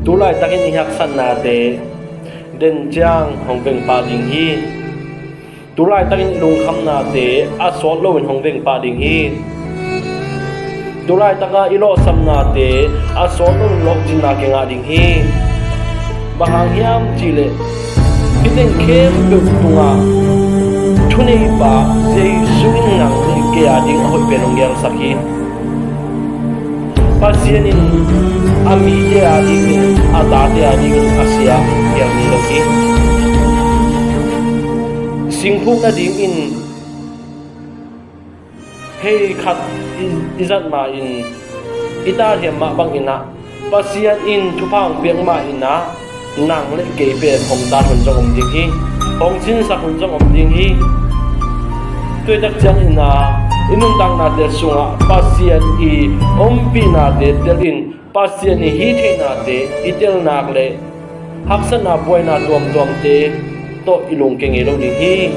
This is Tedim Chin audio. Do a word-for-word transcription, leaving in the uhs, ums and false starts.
Tu laitakin i haksatnate den ciang hong veng pah ding hi. Tu laitakin i lungkhamnate a sawt loin hong veng pah ding hi. Tu laitaka i lawhsamnate a sawt loin lawhcinna kingah ding hi. Bang hang hiam cihleh, hih teng khempeuh tungah thuneipa Jesu in nang le kei a ding a hoih pen hong gelsak hi. Pasian in a mite a dingin, a tate a dingin a sia gelmi lo hi. Singphuk nadingin hei khat i, i zat ma-in i tahiam mah bangin ah, Pasian in thupha hong piak ma-in ah, nang le kei pen hong tat hun zong om ding hi. Hong sinsak hun zong om ding hi. Tuitak ciangin ah, i nuntaknate sungah Pasian i ompihnate tel in, Pasian i hih theihnate i tel nak leh, haksatna buaina tuamtuamte tawh i lungkia ngei lo ding hi.